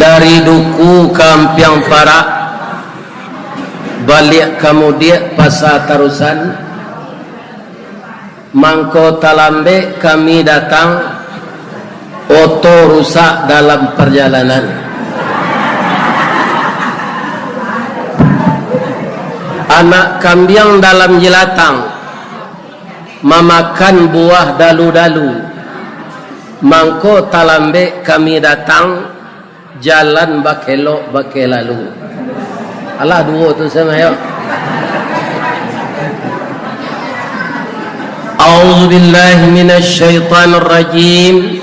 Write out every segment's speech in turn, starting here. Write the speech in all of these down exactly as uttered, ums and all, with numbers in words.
Dari Duku ka Ampiang Parak, baliak ka Mudiak Pasa Tarusan, mangko talambek kami datang, oto rusak dalam parjalanan. Anak kambiang dalam jilatang, mamakan buah dalu-dalu, mangko talambek kami datang, jalan bakelok bakelalu. Alah duo tu samo yo. A'udzubillahi minasyaitonirrajim.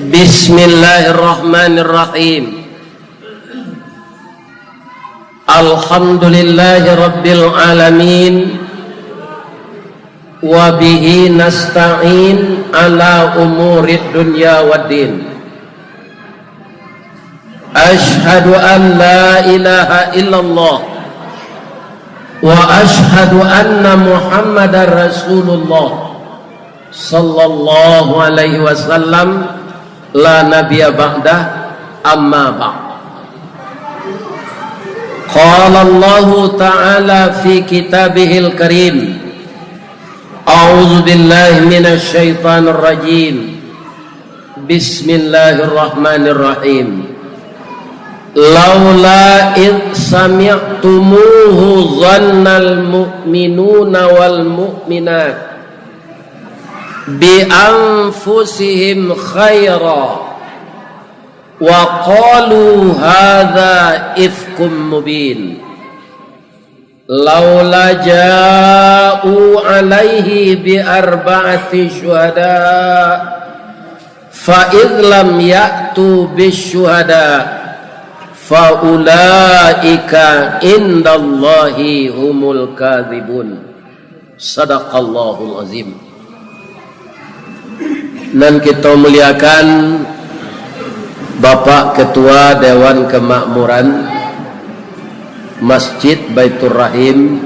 Bismillahirrahmanirrahim. Alhamdulillahi rabbil alamin. Wa bihi nasta'in ala umurid dunya waddin. Asyhadu an la ilaha illallah wa asyhadu anna Muhammadar Rasulullah sallallahu alaihi wasallam, la nabiyya ba'dah, amma ba'd. Qala Allahu ta'ala fi kitabihil karim, a'udzubillahi minasyaitonirrajim. Bismillahirrahmanirrahim. Laula id sami'tumuhu zannal mu'minuna wal mu'minat bi anfusihim khaira wa qalu hadza ifkum mubin. Laula ja'u alaihi bi arba'ati syuhada, fa idh lam ya'tu bis syuhada, fa ulaika indallahi humul kadzibun. Sadaqallahul azim. Nan kito muliakan Bapak Ketua Dewan Kemakmuran Masjid Baiturrahim,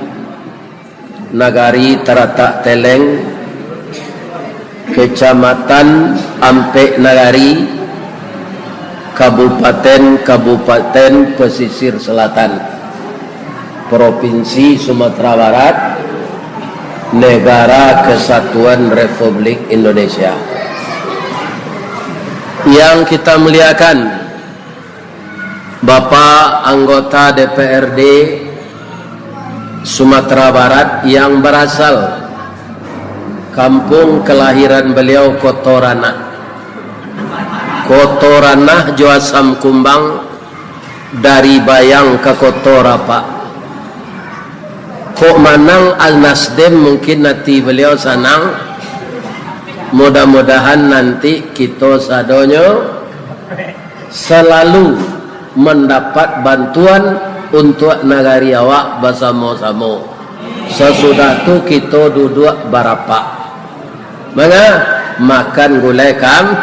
Nagari Taratak Teleng, Kecamatan Ampek Nagari, Kabupaten-Kabupaten Pesisir Selatan, Provinsi Sumatera Barat, Negara Kesatuan Republik Indonesia. Yang kita muliakan, Bapak anggota D P R D Sumatera Barat yang berasal kampung kelahiran beliau, Koto Ranah. Koto Ranah jo Asam Kumbang, dari Bayang ka Koto Rapak. Kok manang Al-Nasdem, mungkin ati beliau sanang. Mudah-mudahan nanti kito sadonyo salalu mandapat bantuan untuak nagari awak basamo-samo. Sasudah tu kito duduak barapak. Manga? Makan gulai kam-,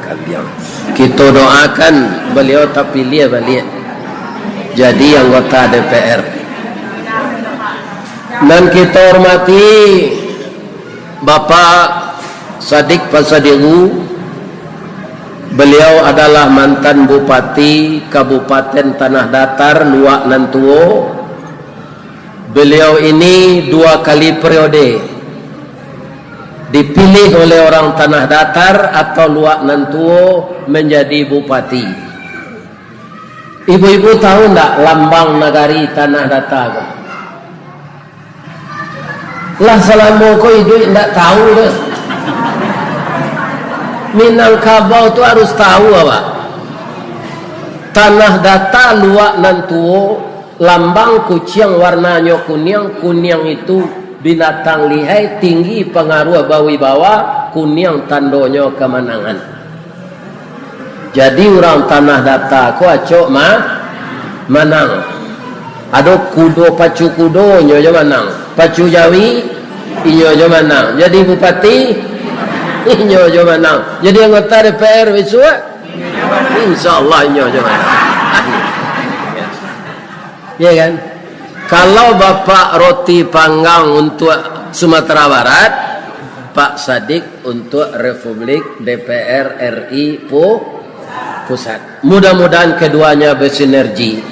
kambiang. Kito doakan beliau tapiliah baliak jadi anggota D P R. Nan kito hormati Bapak Sadik Pasadiru, beliau adalah mantan Bupati Kabupaten Tanah Datar, Luak Nan Tuo. Beliau ini dua kali periode dipilih oleh orang Tanah Datar atau Luak Nan Tuo menjadi bupati. Ibu-ibu tahu ndak lambang nagari Tanah Datar ko? Lah salamo ko iduik ndak tahu doh. Minangkabau tu harus tahu awak. Tanah Datar, Luak Nan Tuo, lambang kuciang warnanyo kuniang, kuniang itu binatang lihai, tinggi pangaruah bawibawa, kuniang tandonyo kamanangan. Jadi urang Tanah Datar ko acok ma-, manang. Ado kudo, pacu kudo, inyo jo manang. Pacu jawi, inyo jo manang. Jadi bupati, inyo jo manang. Jadi anggota D P R bisuak, insya Allah inyo jo manang. Ya kan? Kalau Bapak roti panggang untuk Sumatera Barat, Pak Sadik untuk Republik D P R R I pu-, Pusat. Mudah-mudahan keduanya bersinergi.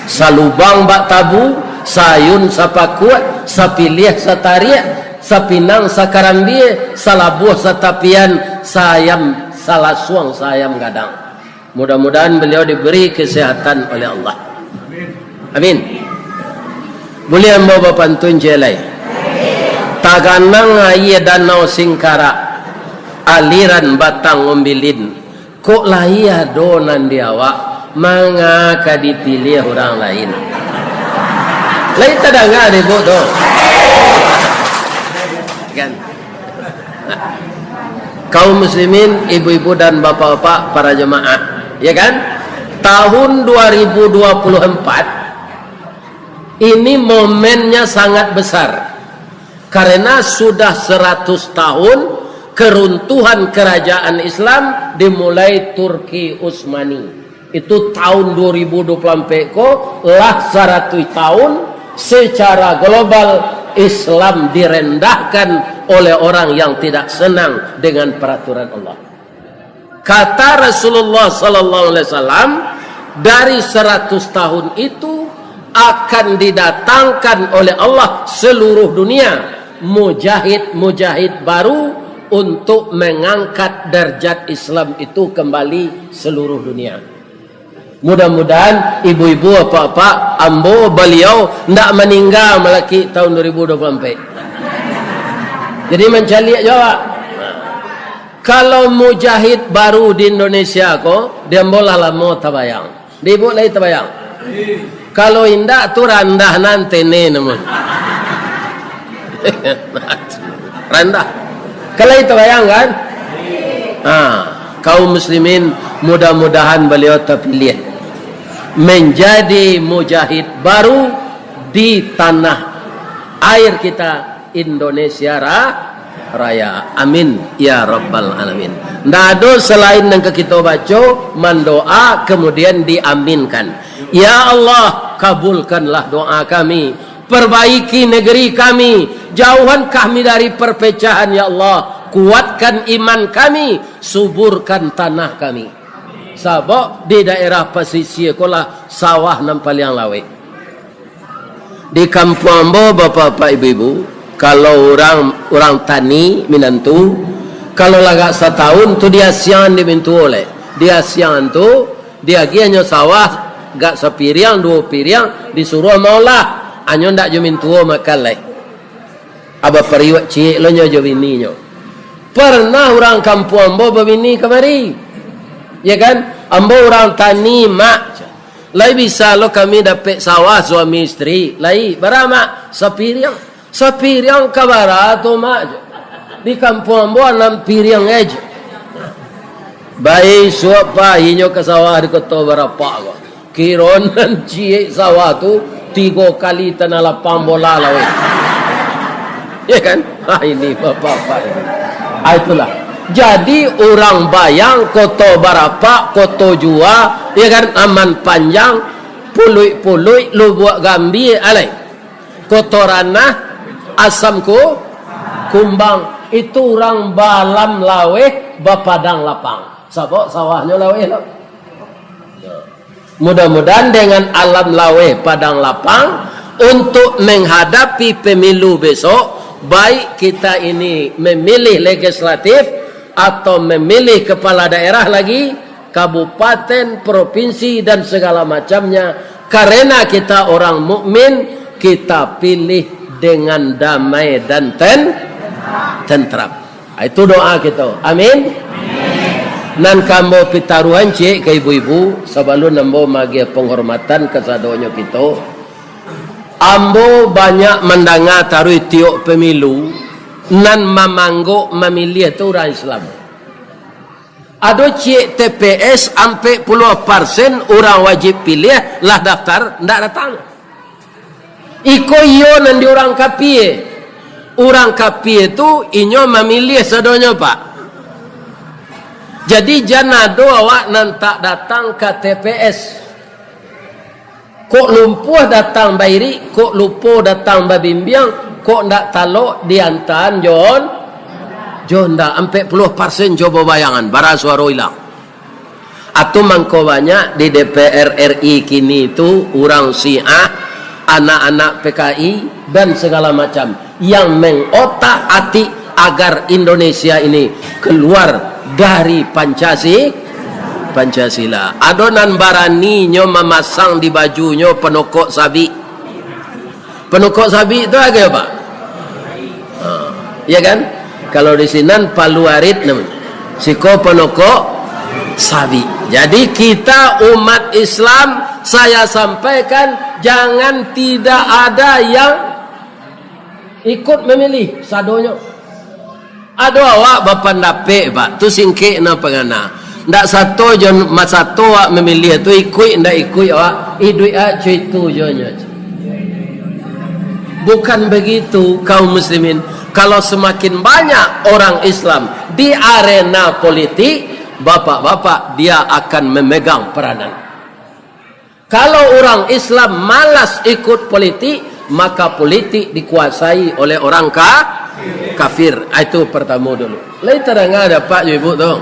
Salubang bak tabu, saayun sapakuak, sapiliah satariak, sapinang sakarambia, salabuah satapian, saayam salasuang saayam gadang. Mudah-mudahan beliau diberi kesehatan oleh Allah. Amin. Buliah ambo bapantun ciek lai? Taganang aia Danau Singkarak, aliran Batang Umbilin, kok lai ado nan di awak, manga ka dipiliah urang lain. Lai tadanga dek Ibuk tu? Kan? Kaum muslimin, ibu-ibu dan bapak-bapak, para jemaah, ya kan? Tahun dua ribu dua puluh empat ini momennya sangat besar. Karena sudah seratus tahun keruntuhan kerajaan Islam dimulai Turki Utsmani. Itu tahun dua ribu dua puluh empat ko lah saratus tahun secara global Islam direndahkan oleh orang yang tidak senang dengan peraturan Allah. Kata Rasulullah sallallahu alaihi wasallam, dari seratus tahun itu akan didatangkan oleh Allah seluruh dunia mujahid-mujahid baru untuk mengangkat derajat Islam itu kembali seluruh dunia. Mudah-mudahan ibu-ibu, apak-apak, ambo, baliau ndak maningga malakik tahun dua ribu dua puluh empat. Jadi mancaliak jo awak. Kalau mujahid baru di Indonesia ko, di ambo lah lamo tabayang. Di Ibuk lai tabayang? Kalau indak tu randah nan tene namun. Randah. Kalau itu bayang kan? Ha, kaum muslimin, mudah-mudahan beliau terpilih menjadi mujahid baru di tanah air kita, Indonesia ra-, Raya. Amin ya rabbal alamin. Ndak ado selain nan ka kito baco, mandoa, kemudian diaminkan. Ya Allah, kabulkanlah doa kami. Perbaiki negeri kami. Jauhan kami dari perpecahan, ya Allah. Kuatkan iman kami. Suburkan tanah kami. Sabab di daerah pasisia ko lah sawah nan paliang laweh. Di kampuang ambo, bapak-bapak, ibu-ibu, kalau urang, urang tani minantu, kalau lah agak satahun tu diasiangan dek mintuo lai. Diasiangan tu, diagiahnyo sawah, agak sapiriang, duo piriang, disuruah maolah. Anyo ndak jo mintuo makan lai. Aba pariuak ciek lo nyo jo bininyo. Pernah urang kampuang ambo babini kamari. Ya kan? Ambo urang tani, Mak. Lai bisa lo kami dapek sawah suami istri? Lai, bara, Mak? Sapiriang. Sapiriang ka bara tu, Mak? Di kampuang ambo anam piriang aja. Bai suak pahinyo ka sawah di Koto Barapak ko. Kiro nan ciek sawah tu, tigo kali tanah lapang bola laweh. Ya kan? Ah, ini bapak-bapak ini. Ah, itulah. Jadi, urang Bayang, Koto Barapak, Koto Jua, ya kan, Aman Panjang, Puluik-Puluik, Lubuak Gambia, alai. Koto Ranah, Asam Ku-, Kumbang. Itu urang baalam laweh, bapadang lapang. Sabab sawahnyo laweh lo. Mudah-mudahan dengan alam laweh padang lapang, untuk menghadapi pemilu besok, baik kita ini memilih legislatif atau memilih kepala daerah lagi, kabupaten, provinsi, dan segala macamnya, karena kita orang mukmin, kita pilih dengan damai dan ten-, tentram. Ah, itu doa kito. Amin. Nan ka ambo pitaruahan ciek ka ibu-ibu, sabalun ambo maagiah panghormatan kasadonyo kito. Ambo banyak mandanga taruih tiok pemilu, nan mamanggok mamiliah tu urang Islam. Ado ciek T P S ampek puluah persen urang wajib piliah lah daftar, ndak datang. Iko iyo nan di urang kapie. Urang kapie tu inyo mamiliah sadonyo, Pak. Jadi, jan ado awak nan tak datang ka T P S. Kok lumpuah datang bairik, kok lupo datang babimbiang, kok ndak talok diantaan jon, jo ndak ampek puluah persen, cobo bayangan, bara suaro ilang. Atau mangko banyak di D P R R I kini tu urang Syiah, anak-anak P K I, dan segala macam yang mengotak-atik agar Indonesia ini keluar dari Pancasi-, Pancasila. Ado nan baraninyo mamasang di bajunyo panokok sabik. Panokok sabik tu agai, Pak? Ha, ya kan? Kalau di sinan palu arit namonyo. Siko panokok sabik. Jadi kita umat Islam, saya sampaikan, jangan tidak ada yang ikut memilih sadonyo. Ado awak bapandapek, Pak, tu singkek nan pangana. Ndak sato jo masato awak mamiliah tu, ikuik ndak ikuik awak, iduik awak co itu jo nyo. Bukan begitu, kaum muslimin. Kalau semakin banyak orang Islam di arena politik, bapak-bapak, dia akan memegang peranan. Kalau urang Islam malas ikut politik, maka politik dikuasai oleh orang ka-, kafir. Ah, itu partamo dulu. Lai tadanga dapek jo ibu tu?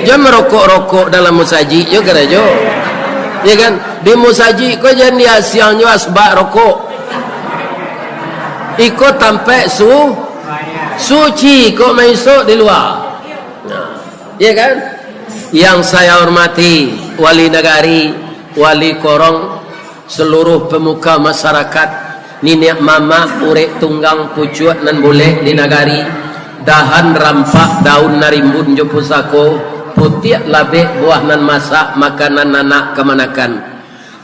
Jan marokok-rokok dalam musajik jo karajo. Ya kan? Di musajik ko jan diasiang jo asbak rokok. Iko tampek su-, suci, kok maisok di lua. Nah, ya kan? Yang saya hormati wali nagari, wali korong, seluruh pemuka masyarakat, niniak mamak, urek tunggang, pucuak nan bulek di nagari, dahan rampak, daun nan rimbun jo pusako, putiak labek, buah nan masak, makanan anak kamanakan.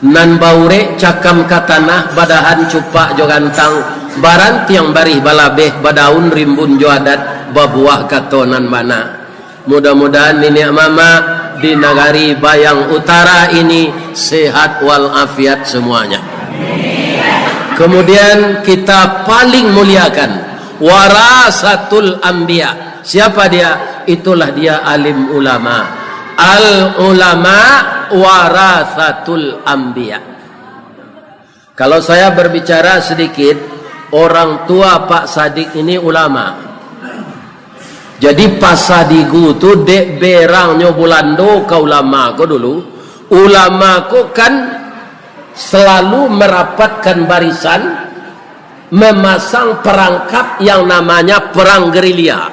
Nan baurek cakam ka tanah, badahan cupak jo gantang, barantiang barih balabeh, badaun rimbun jo adat, babuah kato nan bana. Mudah-mudahan niniak mamak di nagari Bayang Utara ini sehat walafiat semuanya. Kemudian kita paling muliakan warasatul anbiya. Siapa dia? Itulah dia alim ulama. Al ulama warasatul anbiya. Kalau saya berbicara sedikit, orang tua Pak Sadik ini ulama. Jadi Pasadigu tu dek berangnyo Bulando ka ulama ko dulu. Ulama ko kan selalu merapatkan barisan, memasang perangkap yang namanya perang gerilya.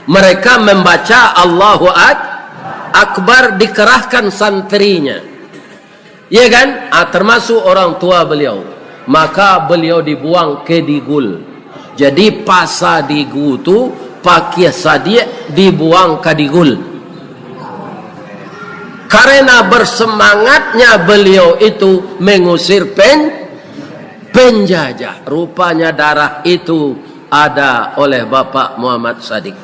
Mereka membaca Allahu Ak-, Akbar, dikerahkan santrinya. Ya kan? Ah, termasuk orang tua beliau. Maka beliau dibuang ke Digul. Jadi Pasadigu tu, Pakiah Sadik dibuang ka Digul. Karena bersemangatnya beliau itu mengusir pen-, penjajah. Rupanya darah itu ada oleh Bapak Muhammad Sadik.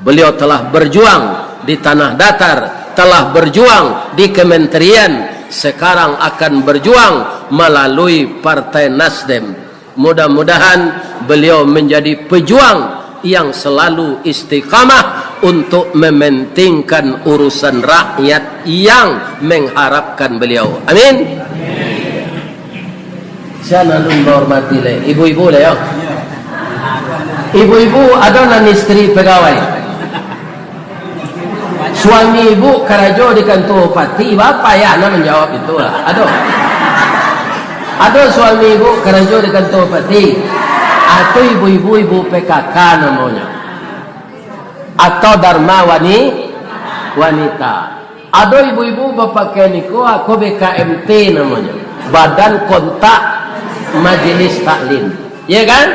Beliau telah berjuang di Tanah Datar, telah berjuang di kementerian, sekarang akan berjuang melalui Partai Nasdem. Mudah-mudahan beliau menjadi pejuang yang selalu istiqamah untuk mementingkan urusan rakyat yang mengharapkan beliau. Amin. Sia nan alun bahormati lai, ibu-ibu lai, yo. Ibu-ibu, ado nan istri pegawai? Suami ibu karajo di kantua bupati, baa payah nak manjawab itu lah. Ado. Ado suami ibu karajo di kantua bupati. Atau ibu-ibu, ibu P K K namonyo. Atau Dharma Wani-, Wanita. Ado ibu-ibu bapakaian iko, ako B K M T namonyo, Badan Kontak Majelis Taklim. Ya kan?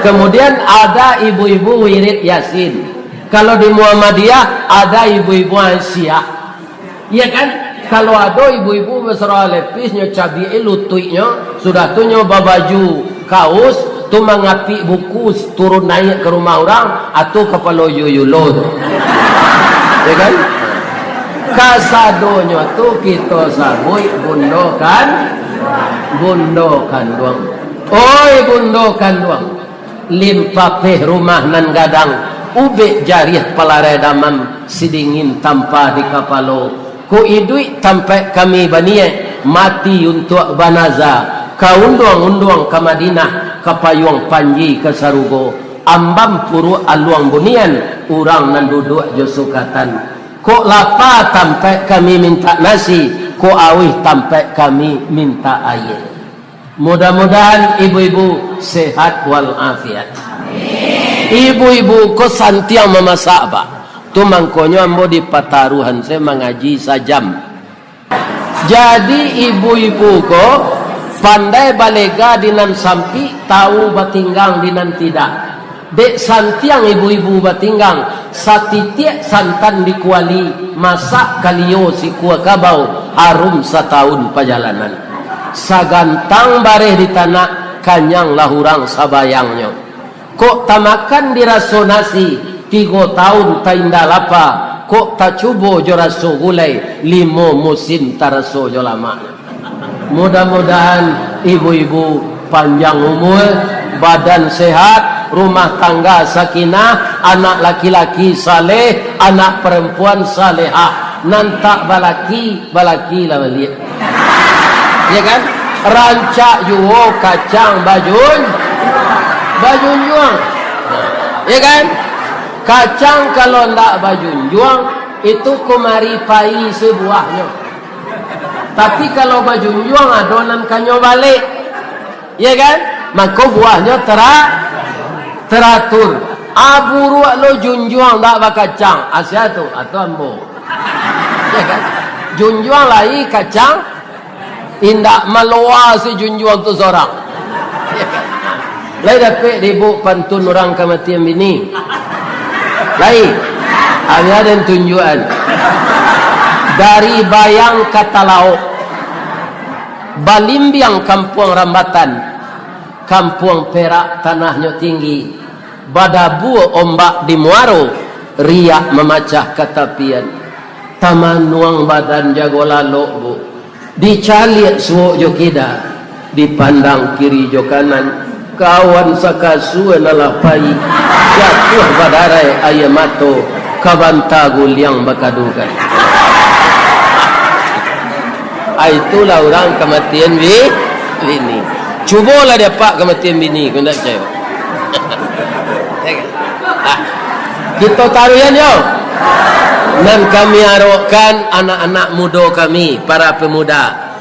Kemudian ada ibu-ibu wirid Yasin. Kalau di Muhammadiyah, ada ibu-ibu Aisyah. Ya kan? Kalau ado ibu-ibu basarah lepis, nyo cabiak lutuiknyo, sudah tu nyo babaju kaus, tu mangapik buku, turun naiak ka rumah urang, atau kapalo yuyulo tu. Ya kan? Kasadonyo tu kito sabuik bundo kan-, bundo kanduang. Oi bundo kanduang, limpapeh rumah nan gadang, ubek jariah palarai damam, sidingin tampah di kapalo. Ko iduik tampek kami baniaik, mati untuak banaza, ka unduang-unduang ka Madinah, ka payuang panji ka sarugo, ambam puruak aluang bunian, urang nan duduak jo sukatan. Kok lapa tampek kami mintak nasi, kok auih tampek kami mintak aia. Mudah-mudahan ibu-ibu sehat walafiat. Ibu-ibu ko santiang mamasak, Pak. Tu mangkonyo ambo di Pataruhan se mangaji sajam. Jadi ibu-ibu ko pandai balega di nan sampik, tahu batinggang di nan tidak. Dek santiang ibu-ibu batinggang, satitiak santan di kuali, masak kalio sikua kabau, harum satahun pajalanan. Sagantang bareh di tanak, kanyanglah urang sabayangnyo. Kok tamakan di raso nasi, tigo tahun tainda lapa, kok tacubo jo raso gulai, limo musim taraso jo lamaknyo. Mudah-mudahan ibu-ibu panjang umur, badan sehat, rumah tangga sakinah, anak laki-laki saleh, anak perempuan salehah. Nan tak balaki, balaki lah baliak. Ya kan? Rancak juo kacang bajun-, bajunjuang. Ya kan? Kacang kalau ndak bajunjuang, itu kumari pai sebuahnyo. Tapi kalau bajunjuang, ado nan kanyo balek. Ya kan? Mako buahnyo tera-, teratur. Ah, buruak lo junjuang dak bakacang. Asia tu, atau ambo. Ya kan? Junjuang lai kacang, indak maloa si junjuang tu sorang. Lai dapek di ibuk pantun urang kamatian bini? Lai. Abih aden tunjuakan. Dari Bayang ka Talaok. Balimbiang kampuang Rambatan. Kampuang Perak tanahnyo tinggi. Badabua ombak di muaro, riak mamacah ka tapian. Tamanuang badan jago lalok, Bu. Dicaliak suok jo kida, dipandang kiri jo kanan. Kawan sakasua nan lah pai, jatuah badarai aia mato, ka banta guliang bakadukan. Ah, itulah urang kamatian bi-, bini. Cubolah dek apak kamatian bini, kau ndak picayo. Ah, kito taruihan yo. Nan kami arokkan anak-anak mudo kami, para pemuda,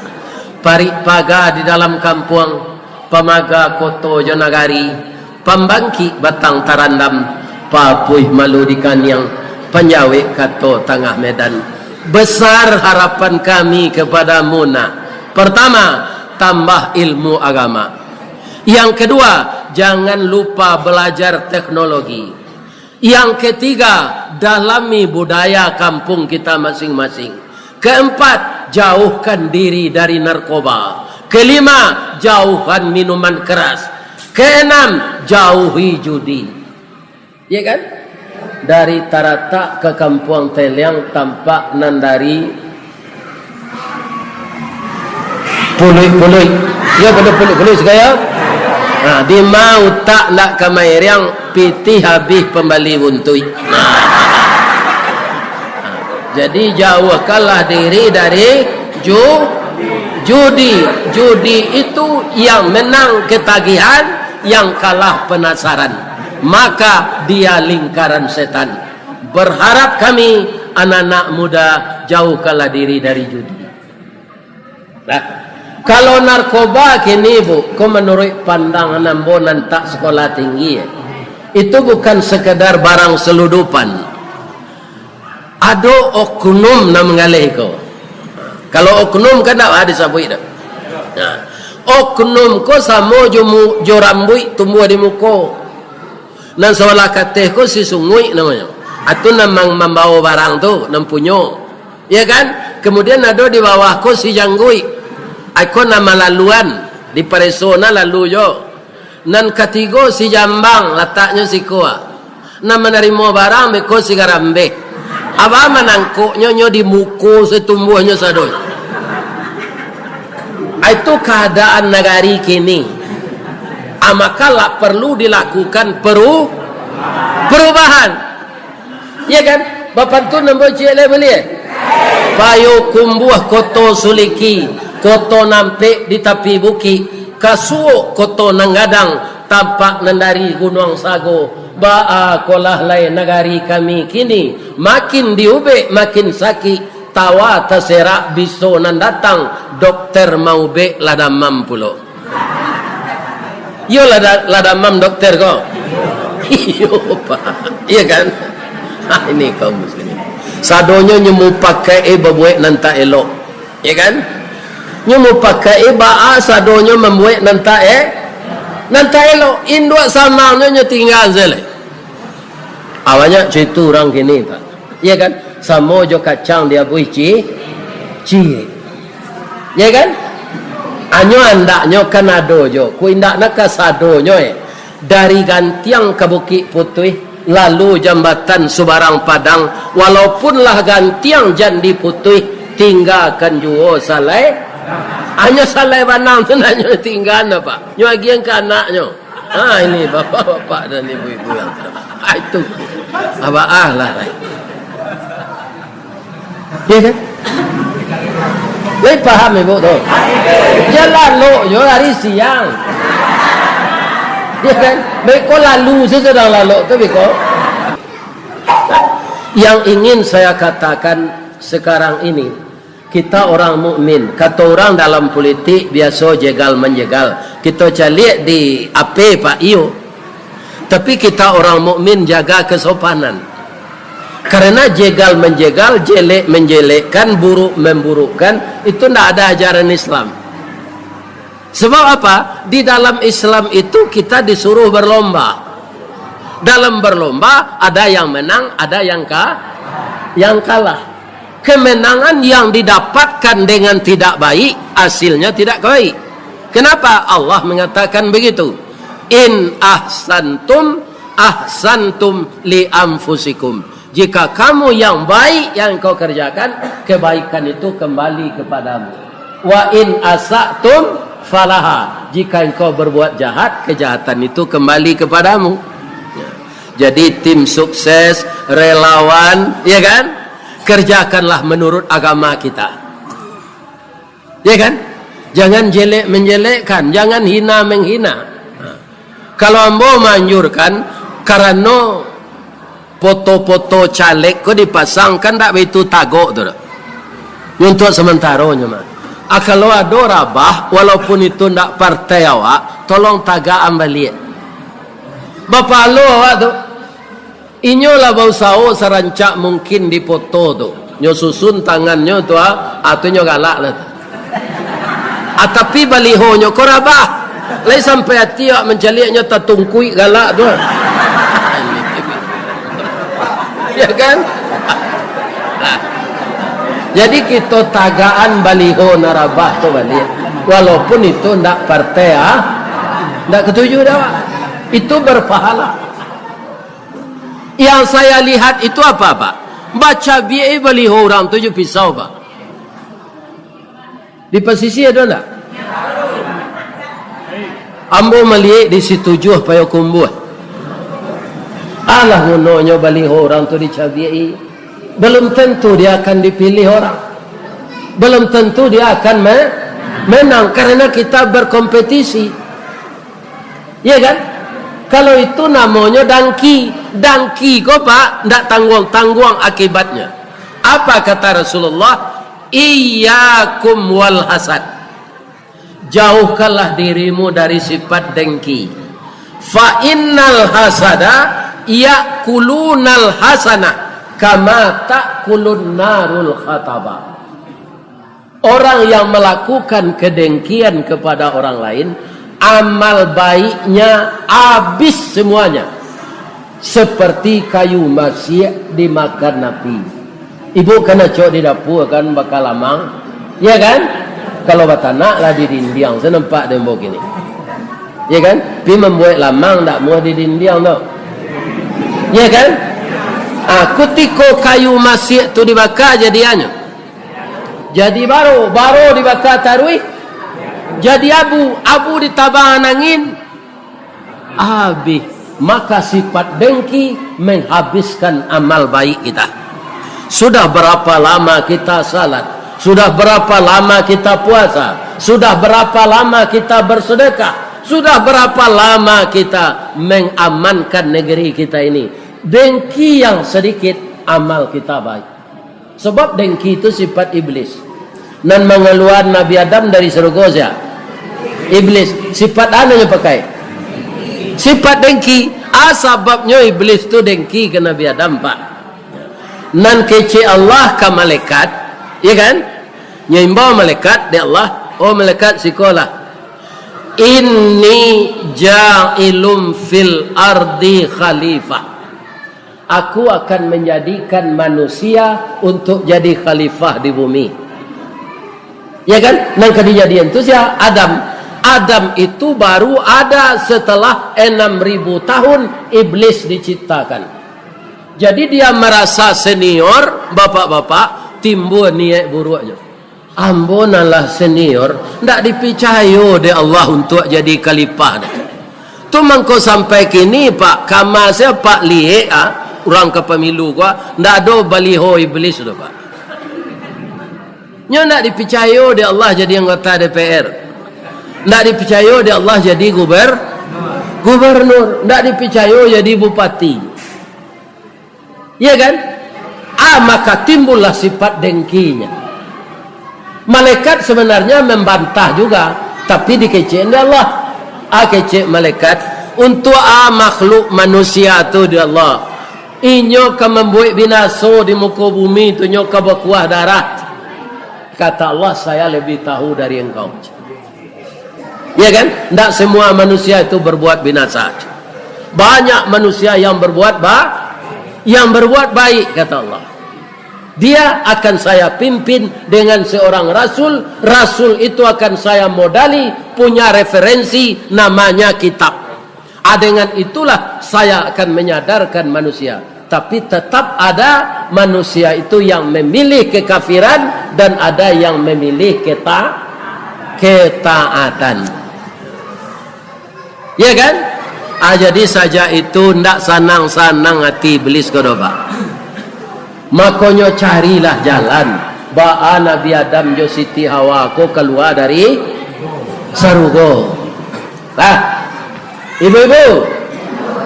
parik paga di dalam kampuang, pamaga koto jo nagari, pambangkik batang tarandam, papuih malu di kaniang, panjawek kato tangah medan. Besar harapan kami kepadamu, Nak. Pertama, tambah ilmu agama. Yang kedua, jangan lupa belajar teknologi. Yang ketiga, dalami budaya kampung kita masing-masing. Keempat, jauhkan diri dari narkoba. Kelima, jauhan minuman keras. Keenam, jauhi judi. Ya kan? Dari Taratak ke Kampuang Teliang tampak nan dari Puluik-puluik. Yo, puluik-puluik sagalo. Ha, di ma utak ndak ka mairiang, pitih habih pambali buntuik. Ha. Jadi, jauhkanlah diri dari ju-, judi. Judi itu yang menang ketagihan, yang kalah penasaran. Maka, dia lingkaran setan. Berharap kami, anak-anak muda, jauhkanlah diri dari judi. Nah, kalau narkoba kini, Bu, ko manuruik pandangan ambo nan tak sekolah tinggi, ya, itu bukan sekedar barang seludupan. Ado oknum nan manggaleh ko. Kalau oknum kan ndak usah disabuik dah. Nah, oknum ko samo jo mu-, jo rambuik tumbuah di muko. Nan sabalah kateh ko si Sunguik namonyo. Atu nan mang-, mambawo barang tu, nan punyo. Ya kan? Kemudian ado di bawah ko si Jangguik. Ai ko nan malaluan, dipareso nan lalu jo. Nan katigo si Jambang, lataknyo siko. Nan manarimo barang beko si Garambeh. Abah manangkoknyo nyo di muko satumbuahnyo sado. Itu keadaan nagari kini. Ah, maka lah perlu dilakukan peru-, perubahan. Ya kan? Bapantun ambo ciek lai buliah. Payokumbuah Koto Suliki, Koto Nampek di tapi bukik, ka suok Koto Nan Gadang, tampak nan dari Gunuang Sago, Baa kolah lai nagari kami kini, makin diubek makin sakik, tawa taserak biso nan datang, dokter maubek lah damam pulo. Iyo lah da-, lah damam dokter ko? Iyo, Pak. Iya kan? Ah, ini kaum muslimin. Sadonyo nyo mupakai, eh, babuek nan tak elok. Ya kan? Nyo mupakai baa sadonyo mambuek nan tak e-, nan tak elok. Induak samangnyo nyo tingga se lai. Banyak carito urang kini, Pak. Ya kan? Samo jo kacang diabuih ci-, ciek. Ya kan? Anyo andaknyo kan ado jo. Ku indak nak ka sadonyo, eh. Dari Gantiang ka Bukik Putuih, lalu jambatan Subarang Padang, walaupun lah gantiang jan diputuih, tinggakan juo salai. Hanyo salai banang tu nak nyo tinggaan, Pak. Nyo agian ka anaknyo. Ha, ini bapak-bapak dan ibu-ibu yang terhormat. Ha, itu. Abah ah lah. Ya kan? Lai paham ibu tu? Jan lalok jo hari siang. Ya kan? Beko lalu se sadang lalok tu beko. Yang ingin saya katakan sekarang ini, kita orang mukmin, kato urang dalam politik biaso jegal menjegal. Kito caliak di A P, Pak, iyo. Tapi kita orang mukmin jaga kesopanan. Karena jegal menjegal, jelek menjelekkan, buruk memburukkan, itu ndak ada ajaran Islam. Sebab apa? Di dalam Islam itu kita disuruh berlomba. Dalam berlomba, ada yang menang, ada yang ka-, yang kalah. Kemenangan yang didapatkan dengan tidak baik, hasilnya tidak baik. Kenapa Allah mengatakan begitu? "In ahsantum, ahsantum li anfusikum." Jika kamu yang baik yang engkau kerjakan, kebaikan itu kembali kepadamu. "Wa in asatum falaha." Jika engkau berbuat jahat, kejahatan itu kembali kepadamu. Ya. Jadi tim sukses, relawan, ya kan? Kerjakanlah menurut agama kita. Ya kan? Jangan jelek menjelekkan, jangan hina menghina. Kalau ambo manganjurkan, karano foto-foto caleg ko dipasang, kan dak baitu tagak tu doh. Untuak sementaro nyo mah. Ah, kalau ado rabah, walaupun itu ndak partai awak, tolong tagakan baliak. Bapahalo awak tu. Inyo lah bausaho sarancak mungkin di foto tu. Nyo susun tangannyo tu, ah, ah, tu nyo galak lah tu. Ah, tapi balihonyo ko rabah. Lai sampai ati awak mancaliaknyo tatungkuik galak tu. Ya kan? Jadi kito tagakan baliho nan rabah tu baliak. Walaupun itu ndak partai, ah, ndak katuju dek awak. Itu berpahala. Yang saya lihat itu apa, Pak? Bacabiak baliho urang tu jo pisau, Pak. Di pasisia ado ndak? Ambo maliek di Situjuah, Payokumbuah. Alah, gunonyo baliho urang tu dicabiak. Belum tentu dia akan dipilih orang. Belum tentu dia akan me-, menang karena kita berkompetisi. Iya kan? Kalau itu namonyo dangki. Dangki ko, Pak, ndak tangguang-tangguang akibatnya. Apa kata Rasulullah? "Iyyakum wal hasad." Jauhkanlah dirimu dari sifat dengki. "Fa innal hasada ya'kulunal hasana kama ta'kulun narul khataba." Orang yang melakukan kedengkian kepada orang lain, amal baiknya habis semuanya, seperti kayu masiak dimakan api. Ibu kan acok di dapua kan, baka lamang, ya kan? Kalau batanak lah di dindiang, se nampak dek ambo kini, ya kan? Pi mambuek lamang ndak muah di dindiang tu, ya kan? Ah, kutiko kayu masiak tu dibaka, jadiannyo jadi baro, baro dibaka taruih jadi abu, abu ditabangan angin, habis. Maka sifat dengki menghabiskan amal baik kita. Sudah berapa lama kita salat? Sudah berapa lama kita puasa? Sudah berapa lama kita bersedekah? Sudah berapa lama kita mengamankan negeri kita ini? Dengki yang sedikit, amal kita baik. Sebab dengki itu sifat iblis. Nan mangaluakan Nabi Adam dari sarugo sia? Iblis. Sifat a nan nyo pakai? Sifat dengki. A sababnyo iblis tu dengki ka Nabi Adam, Pak. Nan kecek Allah ka malaikat, ya kan? Nyo imbau malaikat dek Allah, "Oh malaikat, sikolah. Inni ja'ilun fil ardi khalifah." Aku akan menjadikan manusia untuk jadi khalifah di bumi. Ya kan? Nan ka dijadian tu sia? Adam. Adam itu baru ada setelah enam ribu tahun iblis diciptakan. Jadi dia merasa senior, bapak-bapak, timbul niat buruknyo. Ambo nan lah senior, ndak dipicayo dek Allah untuak jadi khalifah doh. Tu mangko sampai kini, Pak, kama sia Pak Liek, ah, urang ka pamilu ko, ah, ndak ado baliho iblis tu, Pak. Nyo ndak dipicayo dek Allah jadi anggota D P R. Ndak dipicayo dek Allah jadi guber-, gubernur, ndak dipicayo jadi bupati. Iya kan? Ah, maka timbullah sifat dengkinya. Malaikat sebenarnya membantah juga, tapi dikecekan dek Allah. Ah, kecek malaikat, "Untuak a makhluk manusia tu dek Allah? Inyo ka mambuek binaso di muko bumi tu, inyo ka bakuah darah." Kata Allah, "Saya lebih tahu dari engkau." Ya kan? Ndak semua manusia itu berbuat binasa. Banyak manusia yang berbuat ba-, yang berbuat baik, kata Allah. Dia akan saya pimpin dengan seorang rasul, rasul itu akan saya modali, punya referensi, namanya kitab. Ah, dengan itulah saya akan menyadarkan manusia. Tapi tetap ada manusia itu yang memilih kekafiran dan ada yang memilih keta-, ketaatan. Ya kan? Ah, jadi sajak itu ndak sanang-sanang ati iblis ko doh, Pak. Makonyo carilah jalan, baa Nabi Adam jo Siti Hawa ko kalua dari sarugo. Nah, ibu-ibu,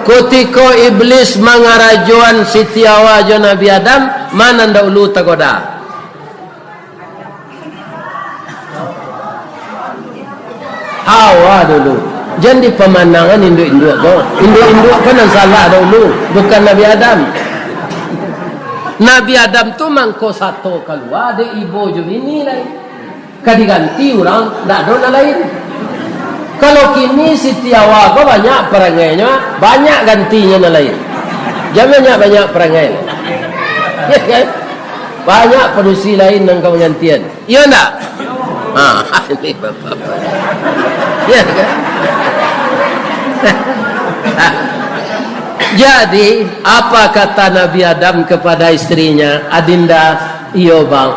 kutiko iblis mangarajoan Siti Hawa jo Nabi Adam, ma nan daulu tagoda? Hawa dulu. Jan dipamandangan induak-induak ko. Induak-induak ko nan salah dulu, bukan Nabi Adam. Nabi Adam tu mangko sato kalua dek ibo jo bini lai. Ka diganti urang, ndak ado nan lain. Kalau kini Siti Hawa ko banyak parangainyo, banyak gantinyo nan lain. Jan banyak-banyak parangai. Ya kan? Banyak padusi lain nan ka manggantian. Iyo ndak? Ha, ini bapak-bapak. Ya kan? Jadi, apa kata Nabi Adam kepada istrinya, "Adinda, iyo bang.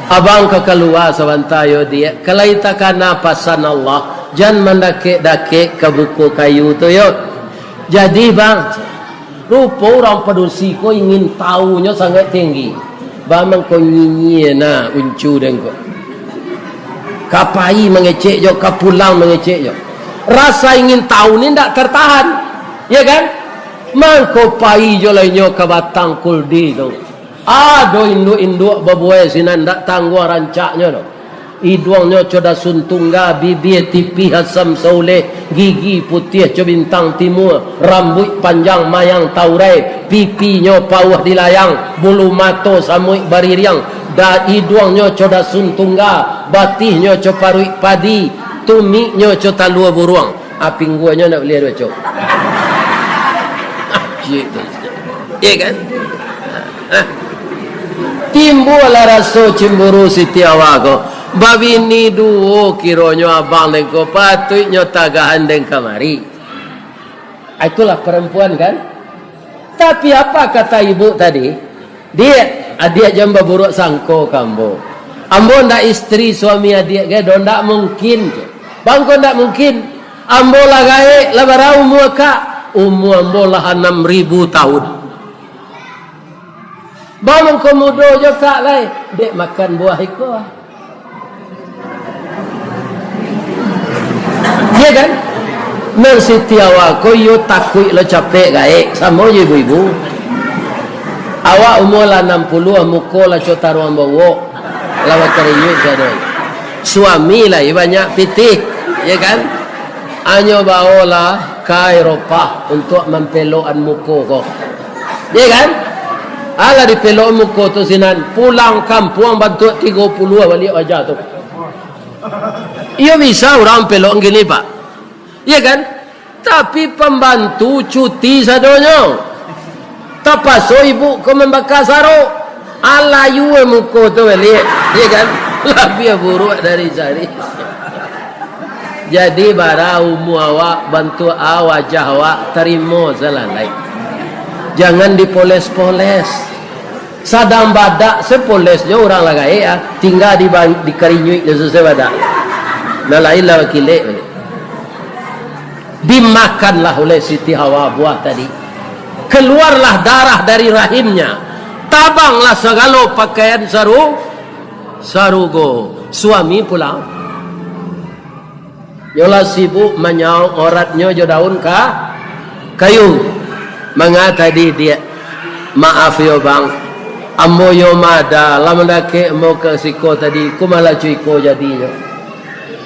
Abang ka kalua sabanta yo, Diak. Ka lai takana pasan Allah, jan mandakek-dakek ka buko kayu tu yo." Jadi, bang, rupo urang padusi ko ingin tahunyo sangaik tinggi. Bang, mangko nyinyia nah uncu den ko. Ka pai mangecek jo, ka pulang mangecek jo. Rasa ingin tahu ni ndak tertahan. Ya kan? Mangko pai jo lai nyo ka batang kuldi tu. Ado induak-induak babuai sinan, ndak tangguang rancaknyo tu. Iduangnyo co dasun tungga, bibia tipih asam sauleh, gigi putiah co bintang timua, rambuik panjang mayang taurai, pipinyo pauah dilayang, bulu mato samuik baririang, da-, iduangnyo co dasun tungga, batihnyo co paruik padi, tumiknyo co talua buruang. Ah, pingguangnyo ndak buliah dibaco. Cik tu. Iya kan? Hah? Timbullah raso cimburu Siti Hawa ko. Babini duo kironyo abang den ko, patuiknyo tagahan den kamari. Ah, itulah perempuan kan? Tapi apa kata ibu tadi? "Diak, adiak jan baburuak sangko ka ambo. Ambo ndak istri suami adiak ge doh, ndak mungkin." Bang ko ndak mungkin. "Ambo lah gaek, lah bara umua kak?" "Umua ambo lah anam ribu tahun." "Bang ko mudo jo kak lai." "Dek makan buah iko." Ah. Iya Nan Siti Hawa ko iyo takuik lo capek gaek, samo jo ibu-ibu. Awak umua lah anam puluah, muko lah cok taruang bawok, lah bakarinyuik sadonyo. Suami lai banyak pitih, ya kan? Anyo baolah ka Eropah untuak mampelokan muko ko. Ya kan? Alah dipelokan muko tu sinan, pulang kampuang bantuak tigo puluah baliak aja tu. Iyo bisa urang pelok kini, Pak. Iya kan? Tapi pambantu cuti sadonyo. Tapaso ibu ko mambaka sarok. Alayu muko tu baliak. Iya kan? Labiah buruak dari sari. Jadi, bara umua awak, bantuak a wajah awak, tarimo salalai. Jangan dipoles-poles. Sadang badak sapoles jo urang lah gaek, ah. Tingga di, dikarinyuik jo susah badak. Nan lain lah bakilek baliak. Dimakanlah oleh Siti Hawa buah tadi. Keluarlah darah dari rahimnya. Tabanglah sagalo pakaian saru-, sarugo. Suami pulang. Nyo lah sibuk manyaok oratnyo jo daun ka-, kayu. Manga tadi, Diak? Maaf yo, Bang. Ambo yo mada, lah mandakek ambo ka siko tadi, kumalah cuiko jadinyo.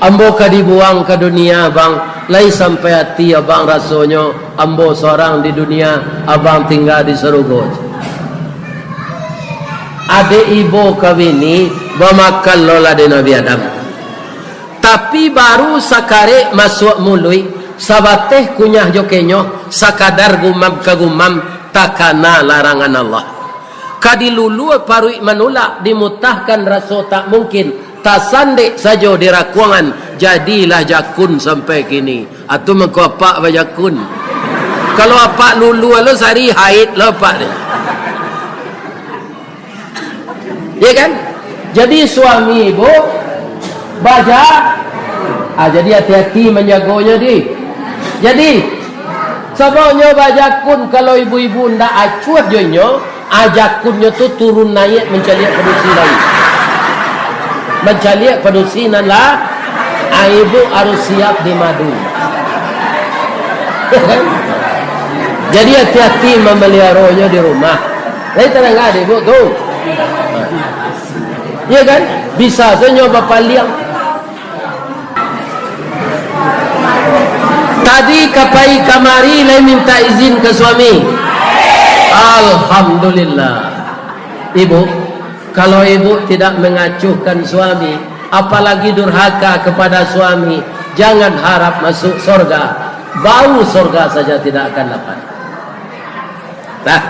Ambo ka dibuang ka dunia, Bang. Lai sampai ati Abang rasonyo, ambo sorang di dunia, Abang tingga di sarugo. Adek ibo ka bini, bamakan lo lah dek Nabi Adam. Tapi baru sakarek masuak muluik, sabateh kunyah jo kenyoh, sakadar gumam ka gumam, takana larangan Allah. Ka dilulua paruik manulak, dimutahkan raso tak mungkin, tasandek sajo di rakuangan, jadilah jakun sampai kini. Atu mangko apak bajakun. Kalau apak lulua lo sari haid lo apak ni. Ya kan? Jadi suami ibu baja-, ah, jadi hati-hati manjagonyo di. Jadi, sababnyo bajakun, kalau ibu-ibu ndak acuah jo inyo, ah, jakunnyo tu turun naiak mancaliak padusi lai. Mancaliak padusi nan lah, ah, ibu harus siap di madu. Jadi hati-hati mamaliaronyo di rumah. Lai tadanga dek ibu tu? Iya kan? Bisa sajo bapaliang. Tadi ka pai kamari lai minta izin ka suami. Alhamdulillah. Ibu, kalau ibu tidak mengacuhkan suami, apalagi durhaka kepada suami, jangan harap masuk sorga. Bau sorga saja tidak akan dapat. Nah,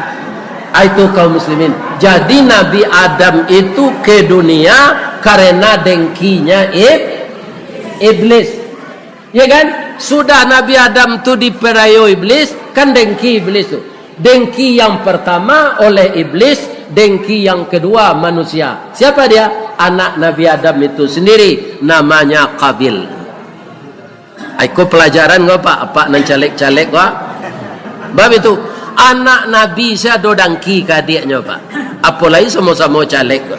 itu kaum muslimin. Jadi Nabi Adam itu ke dunia karena dengkinya ib-, iblis. Ya kan? Sudah Nabi Adam tu diperayo iblis, kan dengki iblis tu. Dengki yang pertama oleh iblis, dengki yang kedua manusia. Siapa dia? Anak Nabi Adam itu sendiri, namanya Qabil. Iko pelajaran ko, Pak, apak nan caleg-caleg ko. Bab itu, anak Nabi se ado dangki ka adiaknyo, Pak. Apolai samo-samo caleg ko.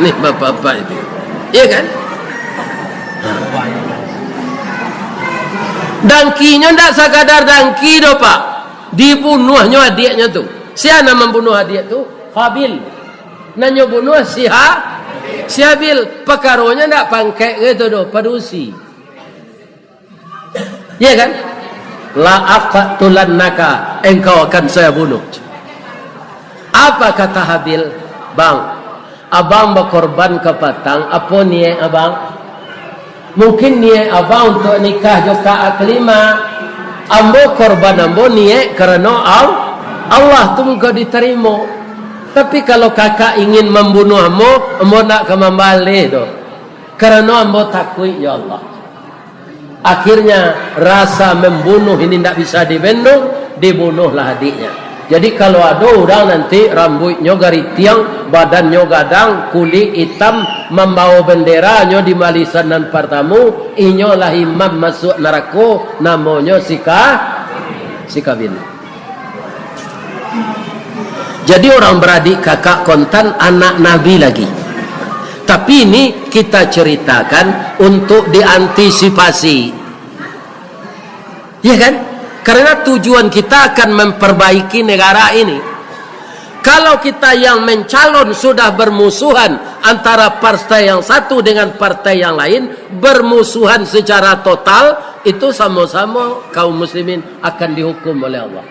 Ni bapak-bapak itu. Iya kan? Dangkinyo ndak sakadar dangki doh, Pak. Dibunuahnyo adiaknyo tu. Sia nan mambunuah adiak tu? Qabil. Nan nyo bunuah si Ha-, si Habil. Pakaronyo ndak pangkek gitu doh, padusi. Iya kan? "La aqtulannaka, engkau akan saya bunuh." Apa kata Habil? "Bang, abang bakorban kapatang, apo niaik abang?" Mungkin niaik abang untuak nikah jo Kak Aklimah. Ambo korban ambo niaik karano Al-, Allah tu mangko ditarimo. Tapi kalau kakak ingin mambunuah ambo, ambo ndak ka mambaleh doh. Karano ambo takuik jo Allah. Akhirnya, rasa mambunuh ini ndak bisa dibendung, dibunuhlah adiknya. Jadi, kalau ado urang nanti rambuiknyo garitiang, badannyo gadang, kulik itam, mambawo banderanyo di barisan nan partamu, inyolah imam masuak narako, namonyo si Ka-, si Qabil. Jadi, orang beradik kakak kontan anak Nabi lagi. Tapi ini kita ceritakan untuk diantisipasi. Ya kan? Karena tujuan kita akan memperbaiki negara ini. Kalau kita yang mencalon sudah bermusuhan antara partai yang satu dengan partai yang lain, bermusuhan secara total, itu sama-sama kaum muslimin akan dihukum oleh Allah.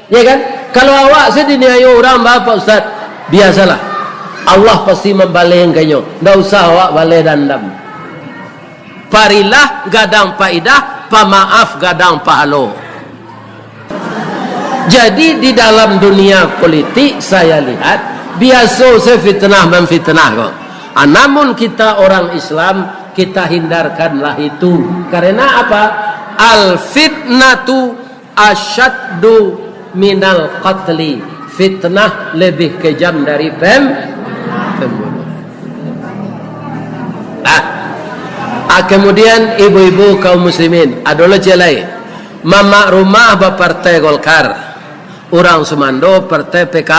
Ya kan? Kalau awak se diniayo urang, ba, Pak Ustaz, biasalah. Allah pasti mambaleh ka inyo. Ndak usah awak baleh dandam. Parilah gadang paidah, pamaaf gadang pahalo. Jadi, di dalam dunia politik, saya lihat, biaso se fitnah-mamfitnah ko. Ah, namun kita orang Islam, kita hindarkanlah itu. Karena apa? Al-fitnatu asyaddu minal qatli. Fitnah lebih kejam dari pem-, pembunuhan. Ah. Ah, kemudian ibu-ibu kaum muslimin, ado lo ciek lai. Mamak rumah bapartai Golkar. Urang sumando partai P K,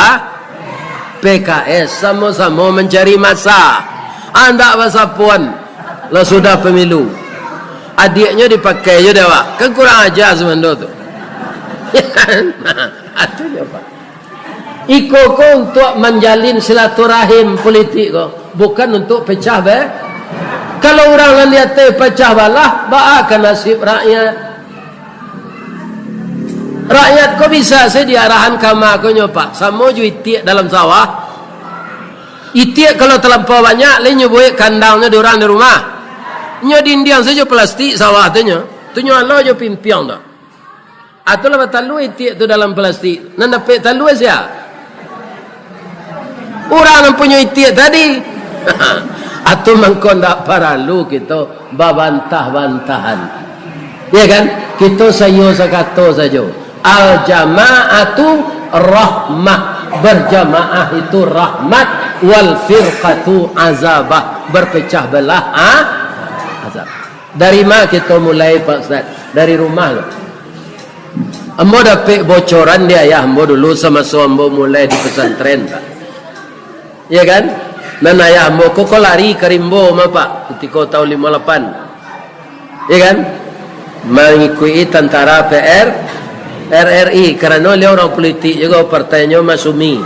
P K S, samo-samo mancari masa. Andak basapuan. Lah sudah pemilu. Adiaknyo dipakai jo dek awak. Kan kurang aja sumando tu. Ya kan? Nah, atunyo, Pak. Iko ko untuak manjalin silaturahim politik ko, bukan untuak pecah be-, kalau urang nan di ateh pecah balah, baa ka nasib rakyat? Rakyat ko bisa se diarahan kama ko nyo, Pak, samo jo itiak dalam sawah. Itiak kalau talampau banyak, lai nyo buek kandangnyo di urang di rumah. Nyo dindiang sajo plastik sawah tu nyo. Tu nyo alo jo pimpiang tu. Atulah batalua itiak tu dalam plastik. Nan dapek talua sia? Urang nan punyo itiak tadi. Atu mangko ndak paralu kito babantah-bantahan. Ya kan? Kito saiyo sakato sajo. Al-jama'atu rahmah. Berjamaah itu rahmat. Wal firqatu azabah. Berpecah belah, ah, azab. Dari ma kito mulai, Pak Ustaz? Dari rumah lo. Ambo dapek bocoran di ayah ambo dulu samaso ambo mulai di pesantren, Pak. Ya kan? Nan ayah ambo ko, ko lari ka rimbo mah, Pak, kutiko taun limo lapan. Ya kan? Mangikuik tantara P R, R R I, karano baliau urang politik juo, partainyo Masumi.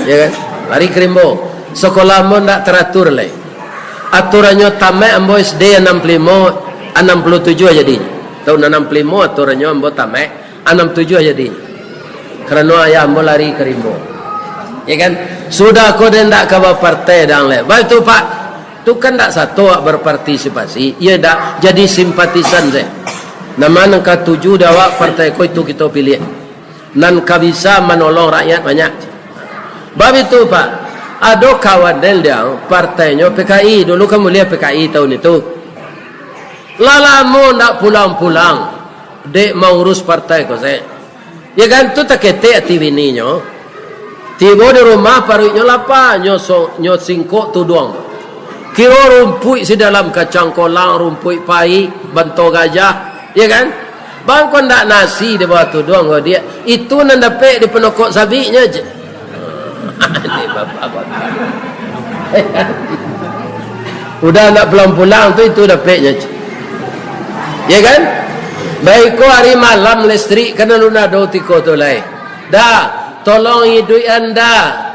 Ya kan? Lari ka rimbo. Sakolah ambo ndak taratur lai. Aturannyo tamaik ambo S D anam puluah limo, anam puluah tujuah jadi. Taun anam puluah limo aturannyo ambo tamaik. Anam tujuah jadi. Karano ayah ambo lari ka rimbo. Ya kan? Sudah ko den ndak ka bapartai dang lai. Baitu, Pak. Tu kan ndak sato awak berpartisipasi. Iyo ndak? Jadi simpatisan sajo. Nama nan katuju dek awak partai ko, itu kito piliah. Nan ka bisa manolong rakyat banyak. Bab itu, Pak. Ado kawan den diang, partainyo P K I. Dulu kan buliah P K I taun itu. Lah lamo ndak pulang-pulang, dek maurus partai ko se. Ya kan, tu taketek ati bininyo. Tibo di rumah, paruiknyo lapa, nyo so-, nyo singkok tuduang. Kiro rumpuik si dalam kacang kolang, rumpuik paik, banto gajah, ya kan? Bang, ko ndak nasi di bawah tuduang ko, diak. Itu nan dapek di panokok sabiknyo je. Ini bapak-bapak. Udah ndak pulang-pulang tu, itu dapeknyo. Ya kan? Baiko hari malam listrik kan alun ado tiko tu lai. Da, tolong iduikan da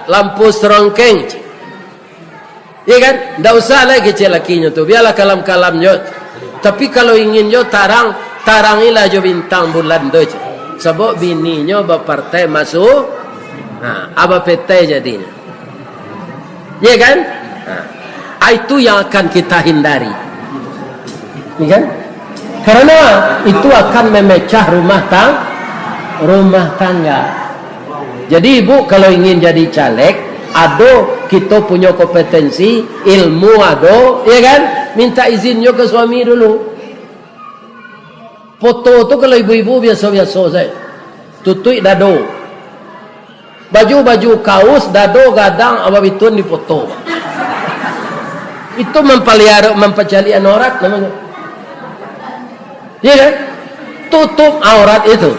lampu serongkeng. Ya kan? Ndak usah lai kecek lakinyo tu. Bialah kalam-kalamnyo. Tapi kalau ingin jo tarang, tarangilah jo bintang bulan tu. Sabab bininyo bapartai masuk. Ha, aba petai jadinyo. Ya kan? Ha. Ah, itu yang akan kita hindari. Ya kan? Karena itu akan memecah rumah tang-, rumah tangga. Jadi, ibu kalau ingin jadi caleg, ado kito punyo kompetensi, ilmu ado, ya kan? Minta izinnyo ke suami dulu. Poto tu kalau ibu-ibu biaso-biaso sajo. Tutuik dado. Baju-baju kaus, dado gadang, ababituan dipoto. Itu mampaliaro, mampacaliak aurat namonyo. Iya kan? Tutup aurat itu.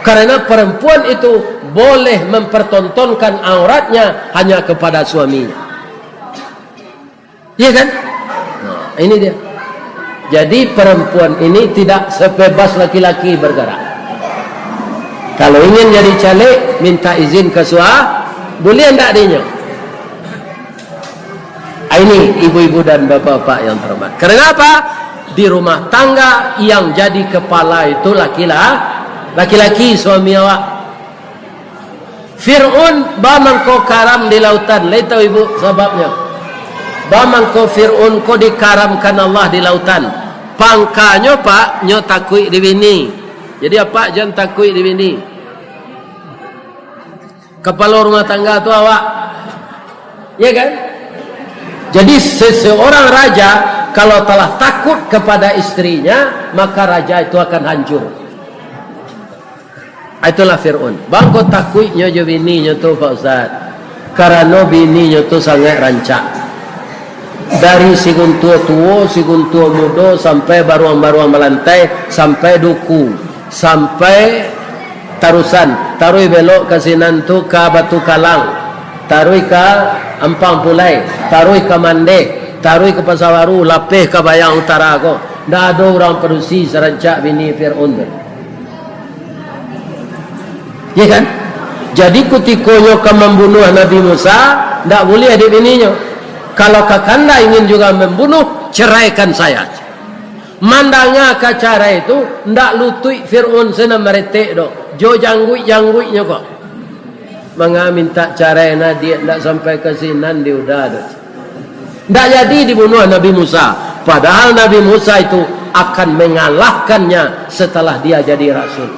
Karena perempuan itu boleh mempertontonkan auratnya hanya kepada suaminya. Iya kan? Nah, ini dia. Jadi perempuan ini tidak sebebas laki-laki bergerak. Kalau ingin jadi caleg, minta izin ke sua-, boleh ndak dinyo? Ah, ini ibu-ibu dan bapak-bapak yang terhormat. Karena apa? Di rumah tangga yang jadi kepala itu laki-la-, laki-laki suami awak. Fir'aun ba mangko karam di lautan, lai tahu ibu sababnyo? Ba mangko Fir'aun ko dikaramkan Allah di lautan. Pangkanyo, Pak, nyo takuik di bini. Jadi, apak jan takuik di bini. Kapalo rumah tangga tu awak. Ya kan? Jadi, seseorang raja kalau telah takut kepada istrinya, maka raja itu akan hancur. Itulah Fir'aun. Bangko takuiknyo jo bininyo tu, Pak Ustaz. Karano bininyo tu sangaik rancak. Dari si guntuo tuo, si guntuo mudo, sampai baruang-baruang malantai, sampai duku, sampai tarusan, taruih belok ka sinan tu ka Batu Kalang, taruih ka Ampang Pulai, taruih ka Mandeh, taruih ka Pasa Baru, lapeh ka Bayang Utara ko. Ndak ado urang padusi sarancak bini Fir'aun tu. Ya kan? Jadi, kutikonyo ka mambunuah Nabi Musa, ndak buliah dek bininyo. Kalau kakanda ingin juga membunuh, ceraikan saya. Mandanga ka carai tu, ndak lutuik Fir'aun sinan maretek doh, jo jangguik-jangguiknyo ko. Manga mintak carai nah, diak ndak sampai ka sinan di uda tu. Ndak jadi dibunuah Nabi Musa. Padahal Nabi Musa itu akan mengalahkannya setelah dia jadi rasul.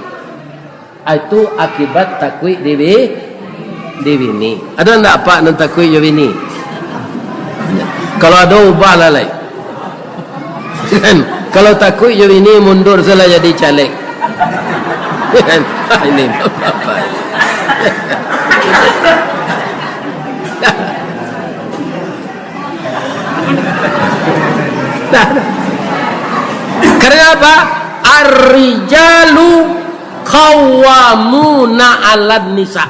Itu akibat takuik di bi-, di bini. Ado ndak apak nan takuik jo bini? Kalau ado, ubahlah lai. Kan? Kalau takuik jo bini, mundur salah jadi caleg. Kan? Ini bapak. Karena apa? Ar-rijalu qawwamuna 'alan nisa.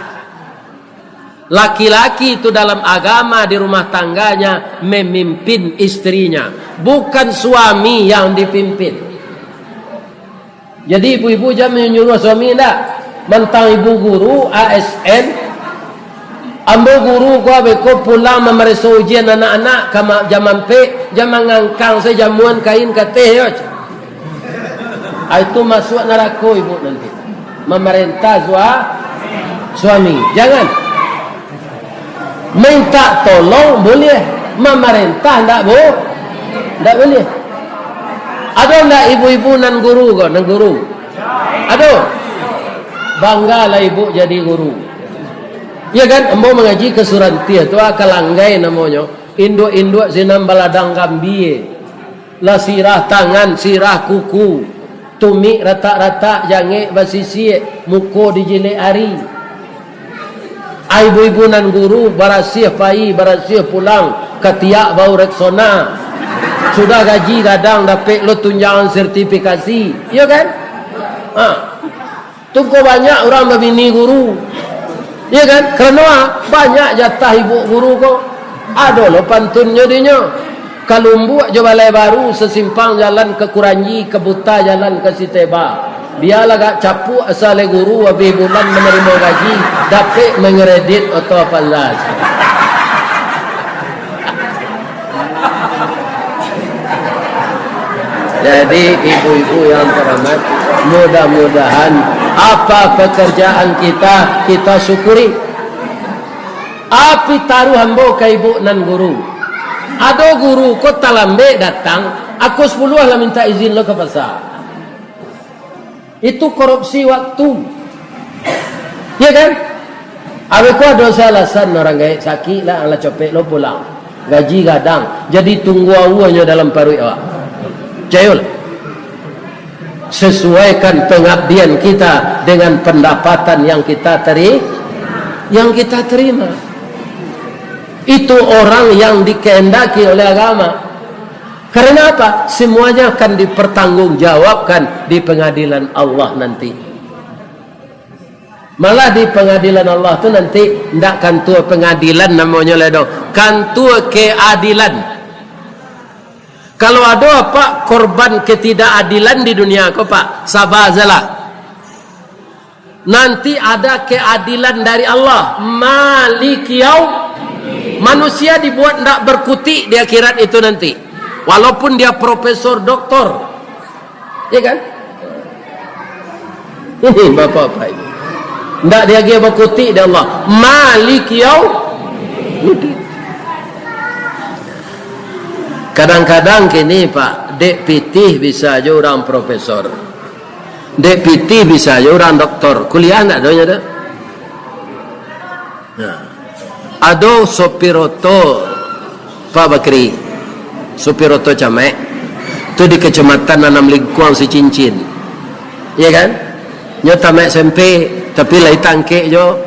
Laki-laki itu dalam agama di rumah tangganya memimpin istrinya, bukan suami yang dipimpin. Jadi ibu-ibu jan manyuruah suami ndak. Mantang ibu guru, A S N, ambo guru ko, abih ko pulang mamareso ujian anak-anak ka ma-, jam ampek, jan mangangkang sajamuan kain ka ateh yo. Ah, itu masuak narako ibu nanti. Mamarentah sua-, suami. Jangan. Mintak tolong buliah, mamarentah ndak bu-, ndak buliah. Ado ndak ibu-ibu nan guru ko, nan guru? Ado. Banggalah ibu jadi guru. Ya kan? Ambo mangaji ka Surantiah tu, ah, Kalanggai namonyo. Induak-induak sinan baladang gambie. Lah sirah tangan, sirah kuku, tumik ratak-ratak, jangek basisiak, muko dijilek ari. Ai ibu-ibu nan guru, barasiah pai, barasiah pulang, katiak bau Rexona. Sudah gaji gadang, dapek lo tunjangan sertifikasi. Iyo kan? Ha. Tu ko banyak urang babini guru. Iya kan? Karano, ah, banyak jatah ibu guru ko. Ado lo pantunnyo dinyo. Ka Lumbuak jo Balai Baru, sasimpang jalan ka Kuranji, ka Buta jalan ka Siteba. Bialah agak capuak, asa lai guru abih bulan manarimo gaji, dapek mangredit oto Avanza. Jadi, ibu-ibu yang terhormat, mudah-mudahan apa pekerjaan kita, kita syukuri. Api taruh ambo ka ibu nan guru. Ado guru ko talambek datang, pukua sapuluah lah minta izin lo ka pasa. Itu korupsi waktu. Iya kan? Abih ko ado salah alasan urang gaek sakik lah, alah capek lo pulang. Gaji gadang, jadi tunggu awuahnyo dalam paruik awak. Cayolah. Sesuaikan pengabdian kita dengan pendapatan yang kita teri-, yang kita terima. Itu orang yang dikehendaki oleh agama. Karena apa? Semuanya akan dipertanggungjawabkan di pengadilan Allah nanti. Malah di pangadilan Allah tu nanti ndak kantua pangadilan namonyo lai doh, kantua keadilan. Kalau ado apak korban ketidakadilan di dunia ko, Pak, saba sajolah. Nanti ada keadilan dari Allah. Maliki yau-, manusia dibuat ndak berkutik di akhirat itu nanti. Walaupun dia profesor, doktor. Ya kan? Ini bapak-bapak ini. Ndak diagiah bakutik dek Allah. Maliki yau-, Kadang-kadang kini, Pak, dek pitih bisa jo urang profesor. Dek pitih bisa jo urang doktor. Kuliah ndak donyo tu? Nah. Ado sopir oto, Pak Bakri, sopir oto Camaik, tu di Kecamatan Anam Lingkuang Sicincin. Iya kan? Nyo tamaik S M P, tapi lai tangkek jo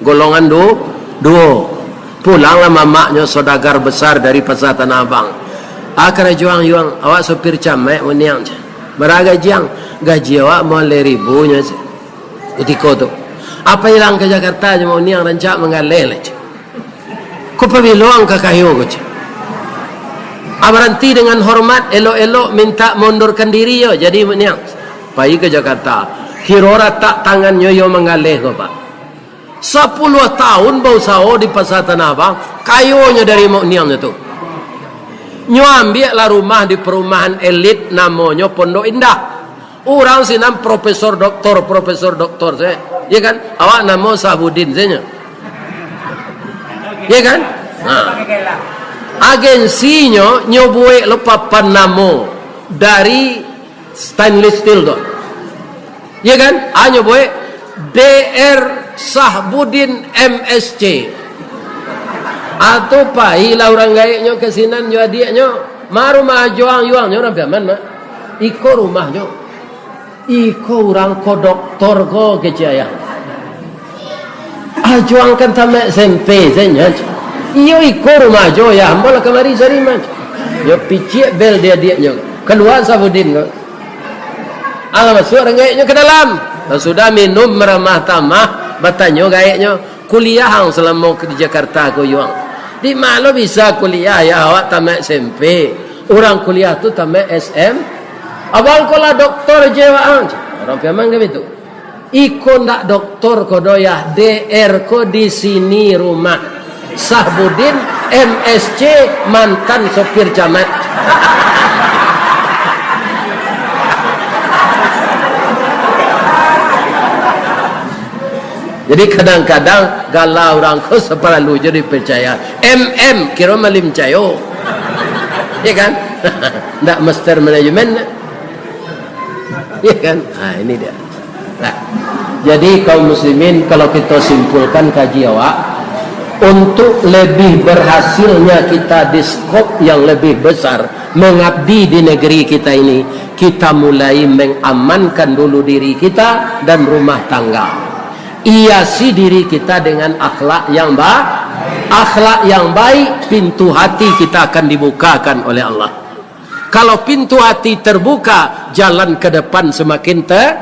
golongan du-, duo. Pulanglah mamaknyo saudagar besar dari Pasar Tanah Abang. "Ah, karajo ang, Yuang, awak sopir Camaik, Mak Uniang," ceh. "Bara gaji ang?" "Gaji awak mah leh ribu nyo," ceh. Kutiko tu. "Apo ilang ka Jakarta jo Mak Uniang, rancak manggaleh lah," ceh. "Ko pabilo ang ka kayo ko," ceh. "Ah, baranti dengan hormat, elok-elok minta mundurkan diri yo, jadi Mak Uniang." Pai ka Jakarta. Kiro ratak tangannyo yo manggaleh ko, Pak. Sapuluah taun bausaho di Pasar Tanah Abang, kayonyo dari Mak Uniang nyo tu. Nyo ambiaklah rumah di perumahan elit, namonyo Pondok Indah. Urang sinan profesor doktor, profesor doktor sajo. Ya kan? Awak namo Sahbudin sajo. Ya kan? Nah. Agensinyo nyo buek lo papan namo dari stainless steel tu. Ya kan? Hanyo buek D R Sahbudin M S C. Atau pailah urang gaeknyo ka sinan jo adiaknyo. "Ma rumah ajo ang, Yuang?" Nyo urang Piaman, Mak. "Iko rumahnyo." "Iko urang ko doktor ko," kecek ayah. "Ajo ang kan tamaik S M P sajo." "Iyo, iko rumah ajo, ayah. Ambo lah kamari sari mah." Yo piciak bel di adiaknyo. Kalua Sahbudin ko. Alah masuak urang gaeknyo ka dalam. Lah sudah minum ramah tamah, batanyo gaeknyo, "Kuliah ang salamo di Jakarta ko, Yuang?" "Di ma lo bisa kuliah, Yah, awak tamaik S M P. Urang kuliah tu tamaik S M." "Abang ko lah doktor je, Wak ang." Urang Piaman kan itu. "Iko ndak doktor ko doh, Yah, D R ko di sini rumah. Sahbudin, M S C, mantan sopir Camaik." Jadi kadang-kadang gala urang ko sapalalu jo dipercaya. M M, kiro malim cayo. Ya kan? Ndak master manajemen. Ya kan? Nah, ini dia. Nah, jadi kaum muslimin, kalau kita simpulkan kaji awak, untuk lebih berhasilnya kita di skop yang lebih besar, mengabdi di negeri kita ini, kita mulai mengamankan dulu diri kita dan rumah tangga. Hiasi diri kita dengan akhlak yang ba-, akhlak yang baik, pintu hati kita akan dibukakan oleh Allah. Kalau pintu hati terbuka, jalan ke depan semakin te-,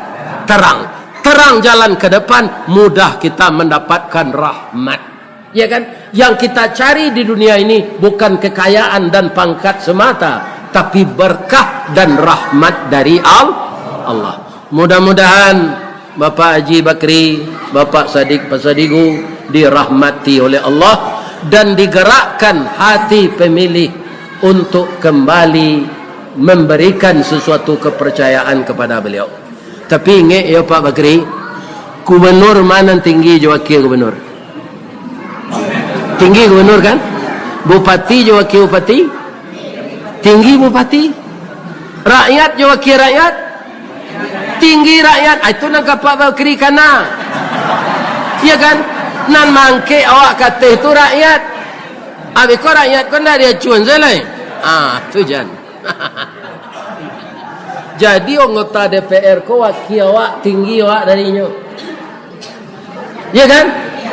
terang. Terang jalan ke depan, mudah kita mendapatkan rahmat. Ya kan? Yang kita cari di dunia ini bukan kekayaan dan pangkat semata, tapi berkah dan rahmat dari Al-, Allah. Mudah-mudahan Bapak Haji Bakri, Bapak Sadik Pasadigu dirahmati oleh Allah dan digerakkan hati pemilih untuk kembali memberikan sesuatu kepercayaan kepada beliau. Tapi ingek yo, Pak Bakri, gubernur ma nan tinggi jo wakil gubernur? Tinggi gubernur kan? Bupati jo wakil bupati? Tinggi bupati. Rakyat jo wakil rakyat? Tinggi rakyat. Ah, itu nan ka Pak Bakri kana. Iya kan? Nan mangkek awak kateh tu rakyat. Abih ko rakyat ko ndak diacuan sajo lai. Ah, tu jan. Jadi anggota D P R ko wakil awak, tinggi awak dari inyo. Ya kan?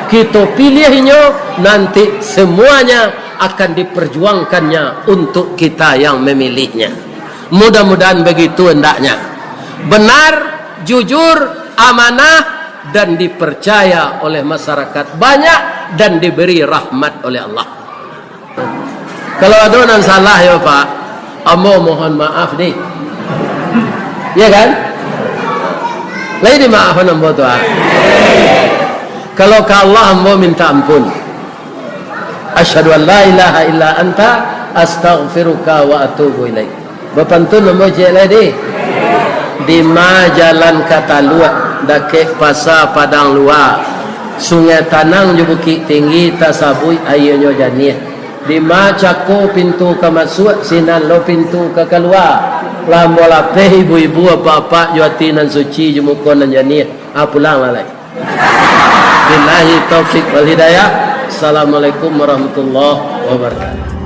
Kito pilih inyo, nanti semuanya akan diperjuangkannya untuk kita yang memilihnya. Mudah-mudahan begitu hendaknya. Benar, jujur, amanah, dan dipercaya oleh masyarakat banyak dan diberi rahmat oleh Allah. Kalau ado nan salah, yo Pak, ambo mohon maaf deh. Ya kan? Lai dimaafkan ambo tu, ah. Kalau ka Allah, ambo minta ampun. Asyhadu an la ilaha illa anta, astaghfiruka wa atubu ilaik. Bapantun ambo ciek lai deh. Dima jalan ka Taluak, dakek Pasa Padang Lua. Sungai Tanang jo Bukik Tinggi, tasabuik aianyo janiah. Dima cako pintu ka masuak, sinan lo pintu ka kalua. Lah ambo lapeh ibu-ibu, apak-apak jo ati nan suci, jo muko nan janiah. Ah, pulanglah lai. Billahi taufik wal hidayah. Assalamualaikum warahmatullahi wabarakatuh.